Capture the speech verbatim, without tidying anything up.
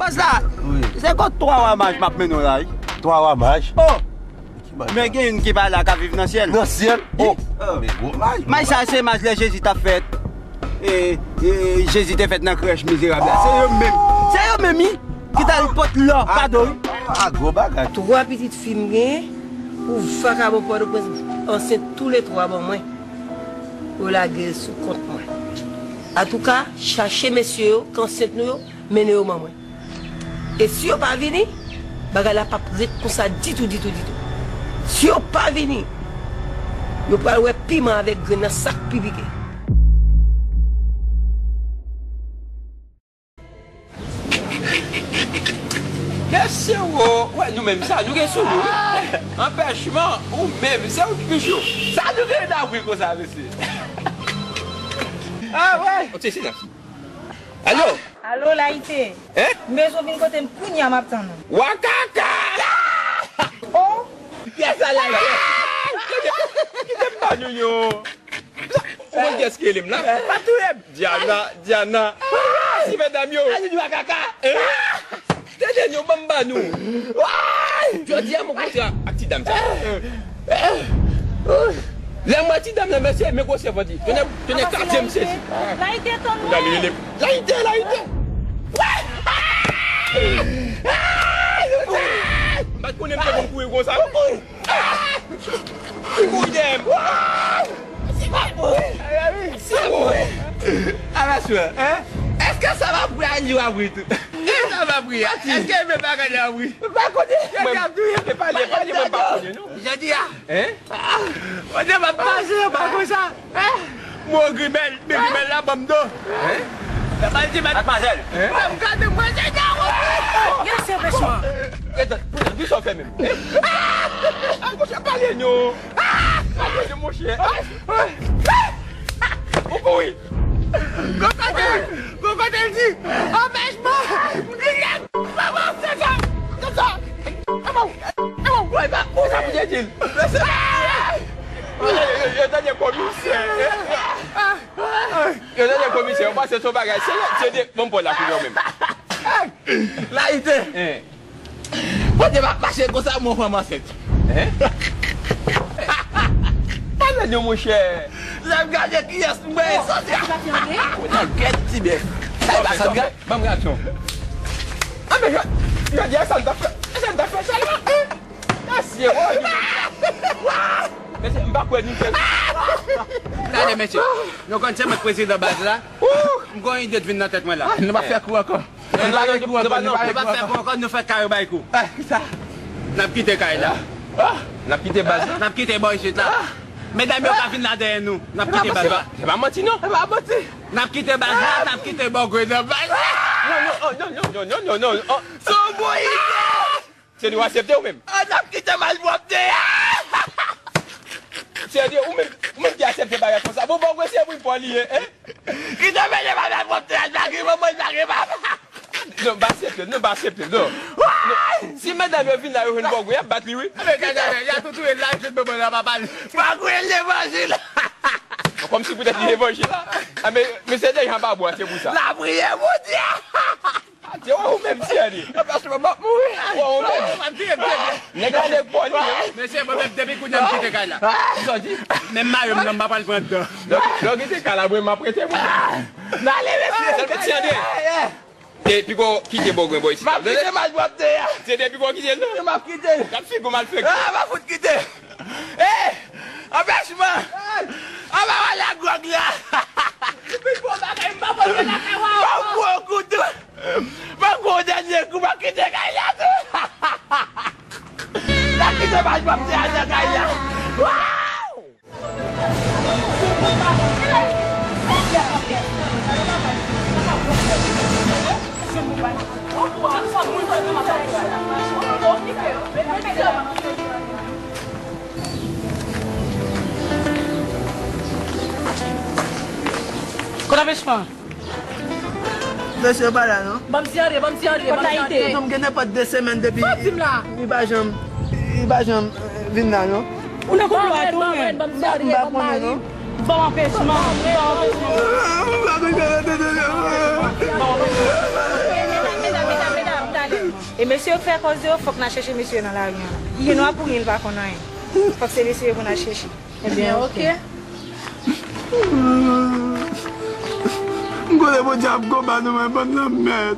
Sa, wi, se kot twa wa maj m ap mennen w la, wi. Twa wa maj? Oh! Ki maj? Men gen youn ki pa la, k ap viv nan syèl. Nan syèl? Oh! Men gwo maj. Maj sa, se maj lè Jezi t ap fèt. E, e, Jezi te fèt nan krèch mizerab la. Se yo menm. Se yo menm, wi, ki t al pot lò, ah, kado, wi. Ah, gwo bagay. Twa pitit fi m genyen, pou vakabon Pòtoprens ansent toulètwa ban mwen. Yo lage l sou kont mwen. Antouka, chache mesye yo k ansent nou yo, mennen yo ban mwen. E si yo pa vini, bagay la p ap ret konsa ditou, ditou, ditou. Si yo pa vini, yo pral wè piman avèk grenn nan, sa k pi pike. Mesye wo, wè nou menm sa, nou gen sou nou, wi. Anpèchman, ou menm, se ou ki pi cho. Sa nou gen nan wi konsa, mesye. Ah, wè. Ok, se la. Alo? Alo, Layite. Hein? M bezwen vin kote m kounya, m ap tann ou. Wakaka! Oh! Kiyès la, Layite? Kite m ba nou yo. Ou konn kiyès ki rele m la? Pa touye m. Diana, Diana. Si medam yo. Ann di wakaka. Hein? Tande nou, ban m ba nou. Jodi a, mwen kontre ak ti dam sa. Lè m wè ti dam nan, mesye, men gwosè vant li. Tounen, tounen katye m sezi. Layite, tann mwen. Layite, Layite. M pa t konnen m te konn kouri konsa. Kouri dèyè m. Avèsyon, hein? Èske sa va pri a li w ap ri tou? Èske sa va pri a? Èske men bagay la ap ri? M pa konnen. Mwen, mwen, pale, pale, mwen pa konnen, non. Jodi a. Hein? Kote m ap pase, yo pa konsa. Mwen grimèl, men grimèl la ban m do. Hein? Madmwazèl. Hein? Mwen m gade mwen se dawo. Gen se anpèchman. Etan, kisa w fè menm? Ah, monchè, pale non. Pale non, monchè. Ou kouri. Gon kote, gon kote l di, anpèchman. M di nèg, maman, se sa, se sa. E bon, e bon, bwoy, ba, ou sa pou te di l. Yo, yo, yo, yo tande komisè. Yo tande komisè, yo panse se yon bagay serye. Tande, bon, bon, la koulè menm. Layite. Hein. Kote m ap mache konsa, mwen fanm ansent. Hein? Pale non, monchè. Lè m gade kiyès m wè, santi a. Ou nan gèt ti bèf. Sa e pa Sandra? Ban m reyaksyon. Ah, men yo, yo di Sandra fè, Sandra fè sa la, hein? Mesye, oh, mesye, m pa kwè nou fè. Gade, mesye, nou konn se mwen k prezidan baz la. M gon ide t vin nan tèt mwen la. Nou pa fè kou ankò. Nou pa fè kou ankò, nou pa fè kou ankò, nou fè kay yo bay kou. N ap kite kay la. N ap kite baz la. N ap kite bò isit la. Medam yo ka vin la dèyè nou. N ap kite baz la. Se pa manti non. Se pa manti. N ap kite baz la, n ap kite bò gwe nan baz la. Non, non, non, non, non, non, non, non. Se yon bon ide. Se nou aksepte ou menm? Ah, n ap kite malpwòpte a! Serye, ou menm, ou menm ki aksepte bagay konsa. Bon, bon, mwen se moun pa w li ye, hein? Kite mele malpwòpte a, l pa gen manman, l pa gen papa. Non, pa aksepte, non, pa aksepte, non. Non. Si medam yo vin la, yo jwenn bògwe, y ap bat li, wi. Men gade, y a tou touye la, jwenn manman la, papa li. Bògwe levanjil. Kòmsi poutèt li levanjil la. Ah, men, men se deja pa bon, se pou sa. Lapriyè, Bondye. Adye, wè ou menm, Thierry. Paske m ap mouri. Wè ou menm. Nèg la nèg pòli, wi. Mesye, mwen menm, depi kounye a m kite kay la. Kisa w di? Menm mayo m nan, m pa pral pran dan. Donk, donk, kite kay la, mwen, m ap rete, mwen. N ale, mesye. Thierry. E piko kite bò grenn bò isit. M ap kite malpwòpte a. Se depi piko kite l, non? M ap kite l. Gad figi w, malfektè. Ah, m ap fout kite. Eh! Anpèchman! Anba wè lagwòg la! Pi gwo bagay, m pa pote lakay w ankò! Ban m gwo kou tou! Ban m gwo dènye kou, m ap kite kay la tou! M ap kite baz m ap te al nan kay la! Waw! Kot anpèchman? Mesye pa la non. Ban m ti antre, ban m ti antre, ban m ti antre. Tonton m gen nenpòt de semèn depi. Sa w di m la? Li pa janm, li pa janm, eh, vin la non. Ou nan konplo a tou, men. Ban m ti antre, ban m mari. Ban m anpèchman, ban m anpèchman. Ban m anpèchman. Medam, medam, medam, medam. Mesye yo k fè kòz de yo, fòk n al chèche mesye yo nan lari an. Li gen nwa pou li, li pa konn anyen. Fòk se mesye yo pou n al chèche. Ebyen, oke. M konnen Bondye ap konbat nou, men bann lanmèd.